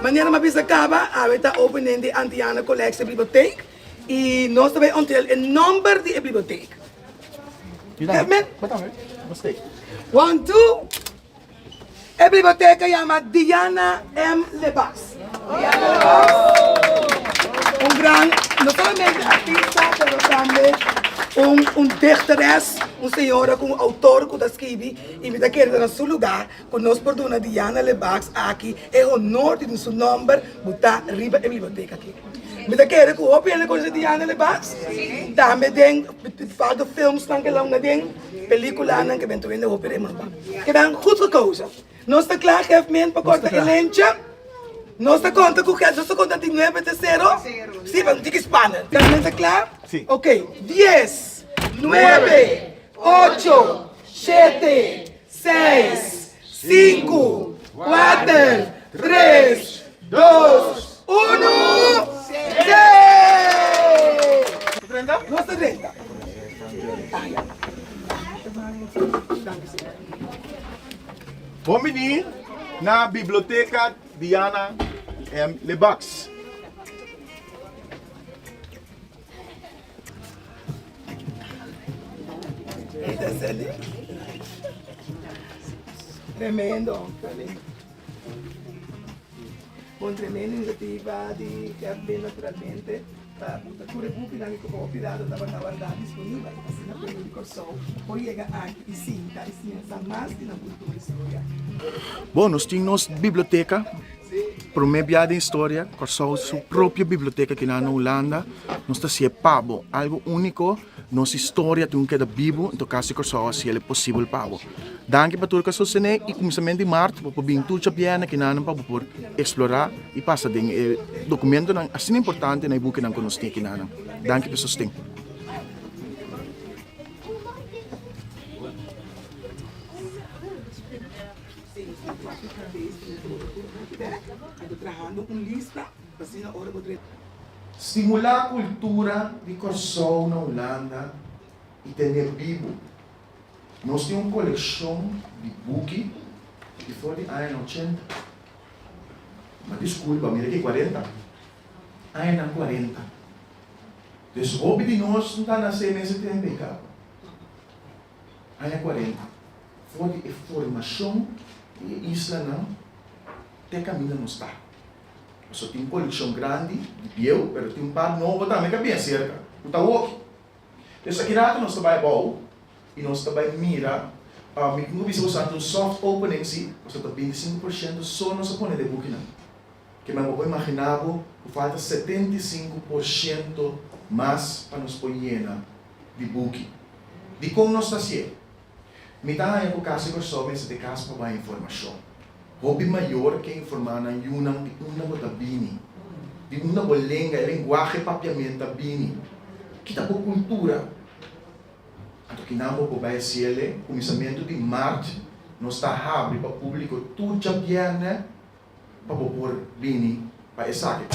Manera mi a bisa kaba, awe ta opening di Antiana Collectie Bibliotheek i nos ta bai ontheel e nomber di e bibliotheek. Kevin? One, two. E biblioteka yama Diana M. Lebas. Diana Lebas, un gran, no solamente artista, pero tambe un, un dichteres, un señora ku un autor ku ta skibi, i mi ta kere ta na su lugá ku nos por duna Diana Lebas aki e honor di duna su nomber botá riba e biblioteka aki. Mi ta kere ku hopi hende konosé Diana Lebas, tambe den falta filmsnan ku el a hunga den. Peliculanan ke bento wende hopi remamba. Kedan goed gekozen. Nos ta kla gef men pa korta e lencha. Nos ta konta ku gef, nos ta konta di nuebe te sero. Si, pa un tiki spannend. Gef men ta kla? Si. Ok, dies, nuebe, ocho, shete, seis, sinku, kuater, tres, dos, unu, sero! Nos ta drenta. Bon bini na Biblioteka Diana M. Lebacs. Tremendo, tremendo. Bon tremendo iniciativa di FB naturalmente pa buta tur e bukinan ku hopi rato tabata wardá disponibel asina pueblo di Kòrsou por yega aki i sinta i siña sa mas di nan kultura i historia. Bon, nos tin nos biblioteka, promé bia den historia Kòrsou su propio biblioteka kinan na Hulanda. Nos ta hasié pa bo, algu úniko, nos historia tin ku keda bibu, en to kas di Kòrsou a hasiel e posibel pa bo. Danki pa tur ku a sostené i kuminsamentu di mart bo por bin tur djabièrnè kinanan pa bo por eksplorá i pasa den e dokumentonan asina importante na e bukinan ku nos tin kinanan. Danki pa e sosten. Stimulá kultura di Kòrsou na Hulanda i ten'é bibu. Nos tin un kolekshon di buki di for di añanan ochenta. Ma diskulpa, mira ki kuarenta. Añanan kuarenta. Dus hopi di nos no ta nasé mes e tempu ei kaba. Aña kuarenta. For di e formashon di e islanan te kaminda nos ta. Pasobra tin un kolekshon grandi di bieu, pero tin un par nobo tambe ku a bien serka, ku ta woki. Pues aki rato nos ta bai abou y nos ta bai mira, mi tin cu bisa boso anto un soft opening si, pasobra ta 25 por ciento so nos a pone den bukinan. Ke men bo por imagina bo cu falta 75 por ciento mas pa nos por yena di buki. Dicon nos ta hacié? Mi ta haña ku Kas di Kòrsou mester ta e kas pa bai informashon. Hopi mayor ke informá nan yunan di unda bo ta bini, di unda bo lenga, e lenguahe papiament ta bini, ki ta bo kultura. Anto kinan bo por bai hasiel e kuminsamentu di mart nos ta habri pa públiko tur djabièrnè pa bo por bini pa esaki.